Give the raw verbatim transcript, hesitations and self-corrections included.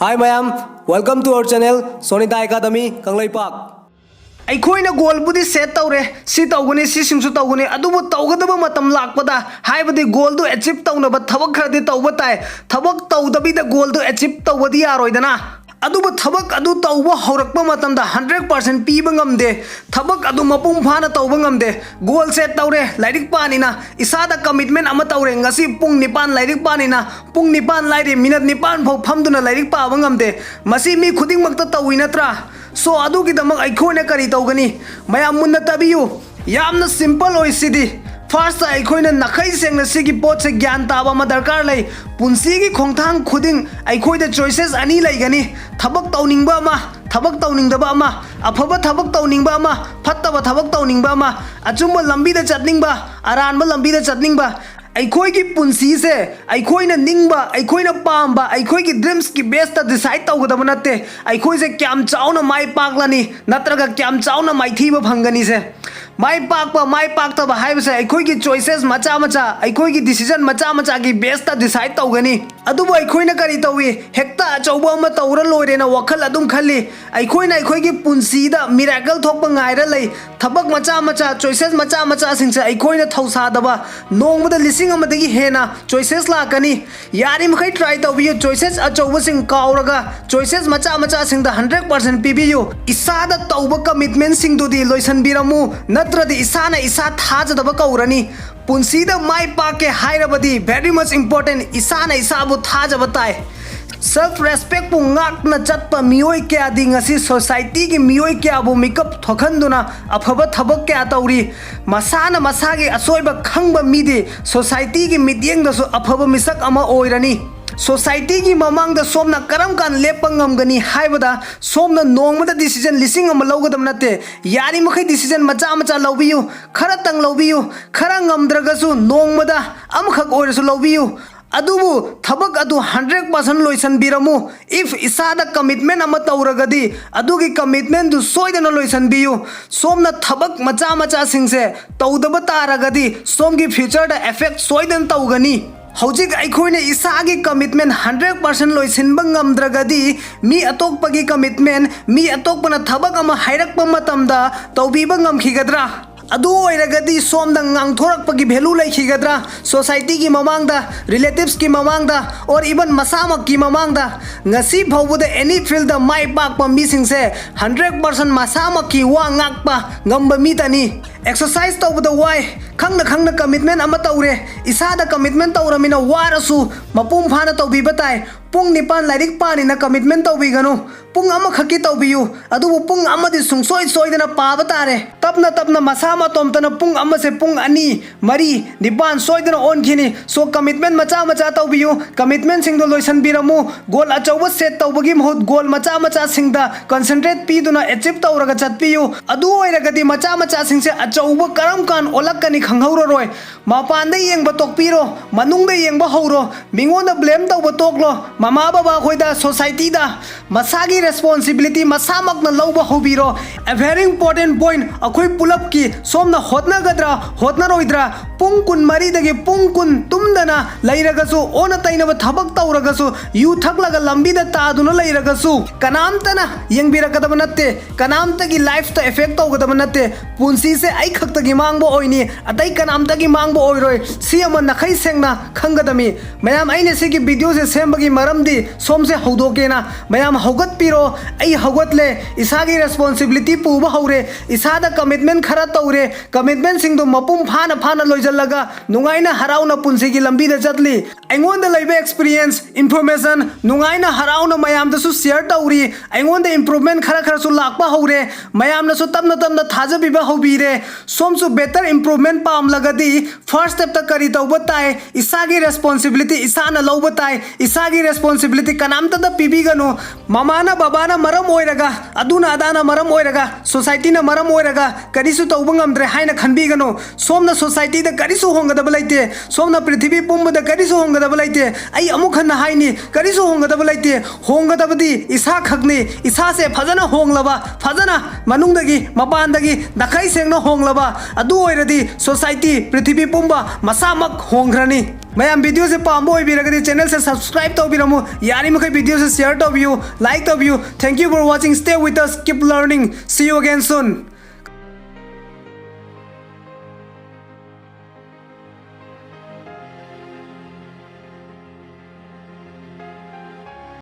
Hi mayam, welcome to our channel Sonida Academy Kangleipak. ꯑꯩꯈꯣꯏꯅ ꯒꯣꯜꯕꯨꯗꯤ set ꯇꯧꯔꯦ, ꯁꯤ ꯇꯧꯒꯅꯤ, ꯁꯤꯁꯤꯡꯁꯨ ꯇꯧꯒꯅꯤ, ꯑꯗꯨꯕꯨ ꯇꯧꯒꯗꯕ ꯃꯇꯝ ꯂꯥꯛꯄꯗ, ꯍꯥꯏꯕꯗꯤ ꯒꯣꯜꯗꯨ ꯑꯦꯆꯤꯞ ꯇꯧꯅꯕ ꯊꯕꯛ ꯈꯔꯗꯤ ꯇꯧꯕ ꯇꯥꯏ꯫ ꯊꯕꯛ ꯇꯧꯗꯕꯤꯗ ꯒꯣꯜꯗꯨ ꯑꯦꯆꯤꯞ ꯇꯧꯕꯗꯤ ꯌꯥꯔꯣꯏꯗꯅ꯫ ꯑꯗꯨꯕꯨ ꯊꯕꯛ ꯑꯗꯨ ꯇꯧꯕ ꯍꯧꯔꯛꯄ ꯃꯇꯝꯗ ꯍꯟꯗ꯭ꯔꯦꯠ ꯄꯥꯔꯁꯦꯟ ꯄꯤꯕ ꯉꯝꯗꯦ꯫ ꯊꯕꯛ ꯑꯗꯨ ꯃꯄꯨꯡ ꯐꯥꯅ ꯇꯧꯕ ꯉꯝꯗꯦ꯫ ꯒꯣꯜ ꯁꯦꯠ ꯇꯧꯔꯦ, ꯂꯥꯏꯔꯤꯛ ꯄꯥꯅꯤꯅ ꯏꯁꯥꯗ ꯀꯃꯤꯠꯃꯦꯟ ꯑꯃ ꯇꯧꯔꯦ, ꯉꯁꯤ ꯄꯨꯡ ꯅꯤꯄꯥꯟ ꯂꯥꯏꯔꯤꯛ ꯄꯥꯅꯤꯅ, ꯄꯨꯡ ꯅꯤꯄꯥꯟ ꯂꯥꯏꯔꯤ ꯃꯤꯅꯠ ꯅꯤꯄꯥꯟ ꯐꯥꯎ ꯐꯝꯗꯨꯅ ꯂꯥꯏꯔꯤꯛ ꯄꯥꯕ ꯉꯝꯗꯦ꯫ ꯃꯁꯤ ꯃꯤ ꯈꯨꯗꯤꯡꯃꯛꯇ ꯇꯧꯏ ꯅꯠꯇ꯭ꯔꯥ? ꯁꯣ ꯑꯗꯨꯒꯤꯗꯃꯛ ꯑꯩꯈꯣꯏꯅ ꯀꯔꯤ ꯇꯧꯒꯅꯤ? ꯃꯌꯥꯝ ꯃꯨꯟꯅ ꯇꯥꯕꯤꯌꯨ꯫ ꯌꯥꯝꯅ ꯁꯤꯝꯄꯜ ꯑꯣꯏ ꯁꯤꯗꯤ꯫ ꯐꯥꯔꯁꯇ ꯑꯩꯈꯣꯏꯅ ꯅꯥꯈꯩ ꯁꯦꯡꯅ ꯁꯤꯒꯤ ꯄꯣꯠꯁꯦ ꯒ꯭ꯌꯥꯟ ꯇꯥꯕ ꯑꯃ ꯗꯔꯀꯥꯔ ꯂꯩ꯫ ꯄꯨꯟꯁꯤꯒꯤ ꯈꯣꯡꯊꯥꯡ ꯈꯨꯗꯤꯡ ꯑꯩꯈꯣꯏꯗ ꯆꯣꯏꯁꯦꯁ ꯑꯅꯤ ꯂꯩꯒꯅꯤ꯫ ꯊꯕꯛ ꯇꯧꯅꯤꯡꯕ ꯑꯃ, ꯊꯕꯛ ꯇꯧꯅꯤꯡꯗꯕ ꯑꯃ, ꯑꯐꯕ ꯊꯕꯛ ꯇꯧꯅꯤꯡꯕ ꯑꯃ, ꯐꯠꯇꯕ ꯊꯕꯛ ꯇꯧꯅꯤꯡꯕ ꯑꯃ, ꯑꯆꯨꯝꯕ ꯂꯝꯕꯤꯗ ꯆꯠꯅꯤꯡꯕ, ꯑꯔꯥꯟꯕ ꯂꯝꯕꯤꯗ ꯆꯠꯅꯤꯡꯕ꯫ ꯑꯩꯈꯣꯏꯒꯤ ꯄꯨꯟꯁꯤꯁꯦ ꯑꯩꯈꯣꯏꯅ ꯅꯤꯡꯕ, ꯑꯩꯈꯣꯏꯅ ꯄꯥꯝꯕ, ꯑꯩꯈꯣꯏꯒꯤ ꯗ꯭ꯔꯤꯝꯁꯀꯤ ꯕꯦꯁꯇ ꯗꯤꯁꯥꯏꯠ ꯇꯧꯒꯗꯕ ꯅꯠꯇꯦ꯫ ꯑꯩꯈꯣꯏꯁꯦ ꯀꯌꯥꯝ ꯆꯥꯎꯅ ꯃꯥꯏ ꯄꯥꯛꯂꯅꯤ ꯅꯠꯇ꯭ꯔꯒ ꯀꯌꯥꯝ ꯆꯥꯎꯅ ꯃꯥꯏꯊꯤꯕ ꯐꯪꯒꯅꯤꯁꯦ꯫ ꯃꯥꯏ ꯄꯥꯛꯄ, ꯃꯥꯏ ꯄꯥꯛꯇꯕ ꯍꯥꯏꯕꯁꯦ ꯑꯩꯈꯣꯏꯒꯤ ꯆꯣꯏꯁꯦꯁ ꯃꯆꯥ ꯃꯆꯥ, ꯑꯩꯈꯣꯏꯒꯤ ꯗꯤꯁꯤꯖꯟ ꯃꯆꯥ ꯃꯆꯥꯒꯤ ꯕꯦꯁꯇ ꯗꯤꯁꯥꯏꯠ ꯇꯧꯒꯅꯤ꯫ ꯑꯗꯨꯕꯨ ꯑꯩꯈꯣꯏꯅ ꯀꯔꯤ ꯇꯧꯏ? ꯍꯦꯛꯇ ꯑꯆꯧꯕ ꯑꯃ ꯇꯧꯔ ꯂꯣꯏꯔꯦꯅ ꯋꯥꯈꯜ ꯑꯗꯨꯝ ꯈꯜꯂꯤ꯫ ꯑꯩꯈꯣꯏꯅ ꯑꯩꯈꯣꯏꯒꯤ ꯄꯨꯟꯁꯤꯗ ꯃꯤꯔꯥꯀꯜ ꯊꯣꯛꯄ ꯉꯥꯏꯔ ꯂꯩ꯫ ꯊꯕꯛ ꯃꯆꯥ ꯃꯆꯥ, ꯆꯣꯏꯁꯦꯁ ꯃꯆꯥ ꯃꯆꯥꯁꯤꯡꯁꯦ ꯑꯩꯈꯣꯏꯅ ꯊꯧꯁꯥꯗꯕ, ꯅꯣꯡꯃꯗ ꯂꯤꯁꯤꯡ ꯑꯃꯗꯒꯤ ꯍꯦꯟꯅ ꯆꯣꯏꯁꯦꯁ ꯂꯥꯛꯀꯅꯤ꯫ ꯌꯥꯔꯤꯃꯈꯩ ꯇ꯭ꯔꯥꯏ ꯇꯧꯕꯤꯌꯨ, ꯆꯣꯏꯁꯦꯁ ꯑꯆꯧꯕꯁꯤꯡ ꯀꯥꯎꯔꯒ ꯆꯣꯏꯁꯦꯁ ꯃꯆꯥ ꯃꯆꯥꯁꯤꯡꯗ ꯍꯟꯗ꯭ꯔꯦꯠ ꯄꯥꯔꯁꯦꯟ ꯄꯤꯕꯤꯌꯨ꯫ ꯏꯁꯥꯗ ꯇꯧꯕ ꯀꯃꯤꯠꯃꯦꯟꯁꯤꯡꯗꯨꯗꯤ ꯂꯣꯏꯁꯤꯟꯕꯤꯔꯝꯃꯨ, ꯅꯠꯇ꯭ꯔꯗꯤ ꯏꯁꯥꯅ ꯏꯁꯥ ꯊꯥꯖꯗꯕ ꯀꯧꯔꯅꯤ꯫ ꯄꯨꯟꯁꯤꯗ ꯃꯥꯏ ꯄꯥꯛꯀꯦ ꯍꯥꯏꯔꯕꯗꯤ very much important, ꯏꯁꯥꯅ ꯏꯁꯥꯕꯨ ꯊꯥꯖꯕ ꯇꯥꯏ꯫ ꯁꯦꯜꯐ ꯔꯦꯁꯄꯦꯛꯄꯨ ꯉꯥꯛꯅ ꯆꯠꯄ ꯃꯤꯑꯣꯏ ꯀꯌꯥꯗꯤ ꯉꯁꯤ ꯁꯣꯁꯥꯏꯇꯤꯒꯤ ꯃꯤꯑꯣꯏ ꯀꯌꯥꯕꯨ ꯃꯤꯀꯞ ꯊꯣꯛꯍꯟꯗꯨꯅ ꯑꯐꯕ ꯊꯕꯛ ꯀꯌꯥ ꯇꯧꯔꯤ꯫ ꯃꯁꯥꯅ ꯃꯁꯥꯒꯤ ꯑꯁꯣꯏꯕ ꯈꯪꯕ ꯃꯤꯗꯤ ꯁꯣꯁꯥꯏꯇꯤꯒꯤ ꯃꯤꯠꯌꯦꯡꯗꯁꯨ ꯑꯐꯕ ꯃꯤꯁꯛ ꯑꯃ ꯑꯣꯏꯔꯅꯤ꯫ ꯁꯣꯁꯥꯏꯇꯤꯒꯤ ꯃꯃꯥꯡꯗ ꯁꯣꯝꯅ ꯀꯔꯝ ꯀꯥꯟ ꯂꯦꯞꯄ ꯉꯝꯒꯅꯤ ꯍꯥꯏꯕꯗ ꯁꯣꯝꯅ ꯅꯣꯡꯃꯗ ꯗꯤꯁꯤꯖꯟ ꯂꯤꯁꯤꯡ ꯑꯃ ꯂꯧꯒꯗꯕ ꯅꯠꯇꯦ꯫ ꯌꯥꯔꯤꯃꯈꯩ ꯗꯤꯁꯤꯖꯟ ꯃꯆꯥ ꯃꯆꯥ ꯂꯧꯕꯤꯌꯨ, ꯈꯔꯇꯪ ꯂꯧꯕꯤꯌꯨ, ꯈꯔ ꯉꯝꯗ꯭ꯔꯒꯁꯨ ꯅꯣꯡꯃꯗ ꯑꯃꯈꯛ ꯑꯣꯏꯔꯁꯨ ꯂꯧꯕꯤꯌꯨ꯫ ꯑꯗꯨꯕꯨ ꯊꯕꯛ ꯑꯗꯨ ꯍꯟꯗ꯭ꯔꯦꯠ ꯄꯥꯔꯁꯦꯟ ꯂꯣꯏꯁꯤꯟꯕꯤꯔꯝꯃꯨ꯫ ꯏꯐ ꯏꯁꯥꯗ ꯀꯃꯤꯠꯃꯦꯟ ꯑꯃ ꯇꯧꯔꯒꯗꯤ ꯑꯗꯨꯒꯤ ꯀꯃꯤꯠꯃꯦꯟꯗꯨ ꯁꯣꯏꯗꯅ ꯂꯣꯏꯁꯤꯟꯕꯤꯌꯨ꯫ ꯁꯣꯝꯅ ꯊꯕꯛ ꯃꯆꯥ ꯃꯆꯥꯁꯤꯡꯁꯦ ꯇꯧꯗꯕ ꯇꯥꯔꯒꯗꯤ ꯁꯣꯝꯒꯤ ꯐ꯭ꯌꯨꯆꯔꯗ ꯑꯦꯐꯦꯛ ꯁꯣꯏꯗꯅ ꯇꯧꯒꯅꯤ꯫ ꯍꯧꯖꯤꯛ ꯑꯩꯈꯣꯏꯅ ꯏꯁꯥꯒꯤ ꯀꯃꯤꯠꯃꯦꯟ ꯍꯟꯗ꯭ꯔꯦꯠ ꯄꯥꯔꯁꯦꯟ ꯂꯣꯏꯁꯤꯟꯕ ꯉꯝꯗ꯭ꯔꯒꯗꯤ, ꯃꯤ ꯑꯇꯣꯞꯄꯒꯤ ꯀꯃꯤꯠꯃꯦꯟ, ꯃꯤ ꯑꯇꯣꯞꯄꯅ ꯊꯕꯛ ꯑꯃ ꯍꯥꯏꯔꯛꯄ ꯃꯇꯝꯗ ꯇꯧꯕꯤꯕ ꯉꯝꯈꯤꯒꯗ꯭ꯔꯥ? ꯑꯗꯨ ꯑꯣꯏꯔꯒꯗꯤ ꯁꯣꯝꯗ ꯉꯥꯡꯊꯣꯔꯛꯄꯒꯤ ꯚꯦꯂꯨ ꯂꯩꯈꯤꯒꯗ꯭ꯔꯥ? ꯁꯣꯁꯥꯏꯇꯤꯒꯤ ꯃꯃꯥꯡꯗ, ꯔꯤꯂꯦꯇꯤꯚꯁꯀꯤ ꯃꯃꯥꯡꯗ, or even ꯃꯁꯥꯃꯛꯀꯤ ꯃꯃꯥꯡꯗ? ꯉꯁꯤ ꯐꯥꯎꯕꯗ ꯑꯦꯅꯤ ꯐꯤꯜꯗ ꯃꯥꯏ ꯄꯥꯛꯄ ꯃꯤꯁꯤꯡꯁꯦ ꯍꯟꯗ꯭ꯔꯦꯠ ꯄꯥꯔꯁꯦꯟ ꯃꯁꯥꯃꯛꯀꯤ ꯋꯥ ꯉꯥꯛꯄ ꯉꯝꯕ ꯃꯤꯇꯅꯤ꯫ ꯑꯦꯛꯁꯔꯁꯥꯏꯁ ꯇꯧꯕꯗ ꯋꯥꯏ, ꯈꯪꯅ ꯈꯪꯅ ꯀꯃꯤꯠꯃꯦꯟ ꯑꯃ ꯇꯧꯔꯦ, ꯏꯁꯥꯗ ꯀꯃꯤꯠꯃꯦꯟ ꯇꯧꯔꯃꯤꯅ ꯋꯥꯔꯁꯨ ꯃꯄꯨꯡ ꯐꯥꯅ ꯇꯧꯕꯤꯕ ꯇꯥꯏ꯫ ꯄꯨꯡ ꯅꯤꯄꯥꯟ ꯂꯥꯏꯔꯤꯛ ꯄꯥꯅꯤꯅ ꯀꯃꯤꯠꯃꯦꯟ ꯇꯧꯕꯤꯒꯅꯨ꯫ ꯄꯨꯡ ꯑꯃꯈꯛꯀꯤ ꯇꯧꯕꯤꯌꯨ, ꯑꯗꯨꯕꯨ ꯄꯨꯡ ꯑꯃꯗꯤ ꯁꯨꯡꯁꯣꯏ ꯁꯣꯏꯗꯅ ꯄꯥꯕ ꯇꯥꯔꯦ꯫ ꯇꯞꯅ ꯇꯞꯅ ꯃꯁꯥ ꯃꯇꯣꯝꯇꯅ ꯄꯨꯡ ꯑꯃꯁꯦ ꯄꯨꯡ ꯑꯅꯤ, ꯃꯔꯤ, ꯅꯤꯄꯥꯟ ꯁꯣꯏꯗꯅ ꯑꯣꯟꯈꯤꯅꯤ꯫ So, ꯀꯃꯤꯠꯃꯦꯟ ꯃꯆꯥ ꯃꯆꯥ ꯇꯧꯕꯤꯌꯨ, ꯀꯃꯤꯠꯃꯦꯟꯁꯤꯡꯗꯣ ꯂꯣꯏꯁꯤꯟꯕꯤꯔꯝꯃꯨ꯫ ꯒꯣꯜ ꯑꯆꯧꯕ ꯁꯦꯠ ꯇꯧꯕꯒꯤ ꯃꯍꯨꯠ ꯒꯣꯜ ꯃꯆꯥ ꯃꯆꯥꯁꯤꯡꯗ ꯀꯟꯁꯦꯟꯇ꯭ꯔꯦꯠ ꯄꯤꯗꯨꯅ ꯑꯦꯆꯤꯞ ꯇꯧꯔꯒ ꯆꯠꯄꯤꯌꯨ꯫ ꯑꯗꯨ ꯑꯣꯏꯔꯒꯗꯤ ꯃꯆꯥ ꯃꯆꯥꯁꯤꯡꯁꯦ ꯑꯆꯧꯕ ꯀꯔꯝ ꯀꯥꯟ ꯑꯣꯜꯂꯛꯀꯅꯤ ꯈꯪꯍꯧꯔꯔꯣꯏ꯫ ꯃꯄꯥꯟꯗ ꯌꯦꯡꯕ ꯇꯣꯛꯄꯤꯔꯣ, ꯃꯅꯨꯡꯗ ꯌꯦꯡꯕ ꯍꯧꯔꯣ, ꯃꯤꯉꯣꯟꯗ ꯕ꯭ꯂꯦꯝ ꯇꯧꯕ ꯇꯣꯛꯂꯣ, ꯃꯃꯥ ꯕꯕꯥ ꯈꯣꯏꯗ, ꯁꯣꯁꯥꯏꯇꯤꯗ꯫ ꯃꯁꯥꯒꯤ ꯔꯦꯁꯄꯣꯟꯁꯤꯕꯤꯂꯤꯇꯤ ꯃꯁꯥꯃꯛꯅ ꯂꯧꯕ ꯍꯧꯕꯤꯔꯣ꯫ A very important point, ꯑꯩꯈꯣꯏ ꯄꯨꯂꯞꯀꯤ, ꯁꯣꯝꯅ ꯍꯣꯠꯅꯒꯗ꯭ꯔꯥ ꯍꯣꯠꯅꯔꯣꯏꯗ꯭ꯔꯥ, ꯄꯨꯡ ꯀꯨꯟꯃꯔꯤꯗꯒꯤ ꯄꯨꯡ ꯀꯨꯟ ꯇꯨꯝꯗꯅ ꯂꯩꯔꯒꯁꯨ, ꯑꯣꯟꯅ ꯇꯩꯅꯕ ꯊꯕꯛ ꯇꯧꯔꯒꯁꯨ, ꯌꯨ ꯊꯛꯂꯒ ꯂꯝꯕꯤꯗ ꯇꯥꯗꯨꯅ ꯂꯩꯔꯒꯁꯨ, ꯀꯅꯥꯝꯇꯅ ꯌꯦꯡꯕꯤꯔꯛꯀꯗꯕ ꯅꯠꯇꯦ, ꯀꯅꯥꯝꯇꯒꯤ ꯂꯥꯏꯐꯇ ꯑꯦꯐꯦꯛ ꯇꯧꯒꯗꯕ ꯅꯠꯇꯦ꯫ ꯄꯨꯟꯁꯤꯁꯦ ꯑꯩ ꯈꯛꯇꯒꯤ ꯃꯥꯡꯕ ꯑꯣꯏꯅꯤ, ꯑꯇꯩ ꯀꯅꯥꯝꯇꯒꯤ ꯃꯥꯡꯕ ꯑꯣꯏꯔꯣꯏ꯫ ꯁꯤ ꯑꯃ ꯅꯥꯈꯩ ꯁꯦꯡꯅ ꯈꯪꯒꯗꯕꯅꯤ꯫ ꯃꯌꯥꯝ, ꯑꯩꯅ ꯁꯤꯒꯤ ꯚꯤꯗꯤꯑꯣꯁꯦ ꯁꯦꯝꯕꯒꯤ ꯃꯔꯝꯗꯤ ꯁꯣꯝꯁꯦ ꯍꯧꯗꯣꯛꯀꯦꯅ꯫ ꯃꯌꯥꯝ ꯍꯧꯒꯠꯄꯤꯔꯣ, ꯑꯩ ꯍꯧꯒꯠꯂꯦ, ꯏꯁꯥꯒꯤ ꯔꯦꯁꯄꯣꯟꯁꯤꯕꯤꯂꯤꯇꯤ ꯄꯨꯕ ꯍꯧꯔꯦ, ꯏꯁꯥꯗ ꯀꯃꯤꯠꯃꯦꯟ ꯈꯔ ꯇꯧꯔꯦ, ꯀꯃꯤꯠꯃꯦꯟꯁꯤꯡꯗꯣ ꯃꯄꯨꯡ ꯐꯥꯅ ꯐꯥꯅ ꯂꯣꯏꯁꯤꯜꯂꯒ ꯅꯨꯡꯉꯥꯏꯅ ꯍꯔꯥꯎꯅ ꯄꯨꯟꯁꯤꯒꯤ ꯂꯝꯕꯤꯗ ꯆꯠꯂꯤ꯫ ꯑꯩꯉꯣꯟꯗ ꯂꯩꯕ ꯑꯦꯛꯁꯄꯤꯔꯤꯌꯦꯟꯁ, ꯏꯟꯐꯣꯔꯃꯦꯁꯟ ꯅꯨꯡꯉꯥꯏꯅ ꯍꯔꯥꯎꯅ ꯃꯌꯥꯝꯗꯁꯨ ꯁꯤꯌꯔ ꯇꯧꯔꯤ꯫ ꯑꯩꯉꯣꯟꯗ ꯏꯝꯄ꯭ꯔꯨꯚꯃꯦꯟ ꯈꯔ ꯈꯔꯁꯨ ꯂꯥꯛꯄ ꯍꯧꯔꯦ, ꯃꯌꯥꯝꯅꯁꯨ ꯇꯞꯅ ꯇꯞꯅ ꯊꯥꯖꯕꯤꯕ ꯍꯧꯕꯤꯔꯦ꯫ ꯁꯣꯝꯁꯨ ꯕꯦꯇꯔ ꯏꯝꯄ꯭ꯔꯨꯚꯃꯦꯟ ꯄꯥꯝꯂꯒꯗꯤ ꯐꯥꯔꯁ ꯁ꯭ꯇꯦꯞꯇ ꯀꯔꯤ ꯇꯧꯕ ꯇꯥꯏ? ꯏꯁꯥꯒꯤ ꯔꯦꯁꯄꯣꯟꯁꯤꯕꯤꯂꯤꯇꯤ ꯏꯁꯥꯅ ꯂꯧꯕ ꯇꯥꯏ꯫ ꯏꯁꯥꯒꯤ ꯔꯦꯁꯄꯣꯟꯁꯤꯕꯤꯂꯤꯇꯤ ꯀꯅꯥꯝꯇꯗ ꯄꯤꯕꯤꯒꯅꯨ꯫ ꯃꯃꯥꯅ ꯕꯕꯥꯅ ꯃꯔꯝ ꯑꯣꯏꯔꯒ, ꯑꯗꯨꯅ ꯑꯗꯥꯅ ꯃꯔꯝ ꯑꯣꯏꯔꯒ, ꯁꯣꯁꯥꯏꯇꯤꯅ ꯃꯔꯝ ꯑꯣꯏꯔꯒ ꯀꯔꯤꯁꯨ ꯇꯧꯕ ꯉꯝꯗ꯭ꯔꯦ ꯍꯥꯏꯅ ꯈꯟꯕꯤꯒꯅꯨ꯫ ꯁꯣꯝꯅ ꯁꯣꯁꯥꯏꯇꯤꯗ ꯀꯔꯤꯁꯨ ꯍꯣꯡꯒꯗꯕ ꯂꯩꯇꯦ꯫ ꯁꯣꯝꯅ ꯄ꯭ꯔꯤꯊꯤꯕꯤ ꯄꯨꯝꯕꯗ ꯀꯔꯤꯁꯨ ꯍꯣꯡꯒꯗꯕ ꯂꯩꯇꯦ꯫ ꯑꯩ ꯑꯃꯨꯛ ꯍꯟꯅ ꯍꯥꯏꯅꯤ, ꯀꯔꯤꯁꯨ ꯍꯣꯡꯒꯗꯕ ꯂꯩꯇꯦ꯫ ꯍꯣꯡꯒꯗꯕꯗꯤ ꯏꯁꯥ ꯈꯛꯅꯤ꯫ ꯏꯁꯥꯁꯦ ꯐꯖꯅ ꯍꯣꯡꯂꯕ, ꯐꯖꯅ ꯃꯅꯨꯡꯗꯒꯤ ꯃꯄꯥꯟꯗꯒꯤ ꯅꯥꯈꯩ ꯁꯦꯡꯅ ꯍꯣꯡꯂꯕ, ꯑꯗꯨ ꯑꯣꯏꯔꯗꯤ ꯁꯣꯁꯥꯏꯇꯤ, ꯄ꯭ꯔꯤꯊꯤꯕꯤ ꯄꯨꯝꯕ ꯃꯁꯥꯃꯛ ꯍꯣꯡꯈ꯭ꯔꯅꯤ꯫ ꯃꯌꯥꯝ videoꯁꯦ ꯄꯥꯝꯕ ꯑꯣꯏꯕꯤꯔꯒꯗꯤ channelꯁꯦ subscribe ꯇꯧꯕꯤꯔꯝꯃꯨ, ꯌꯥꯔꯤꯃꯈꯩ videoꯁꯦ share ꯇꯧꯕꯤꯌꯨ, like ꯇꯧꯕꯤꯌꯨ. Thank you for watching, stay with us, keep learning, see you again soon.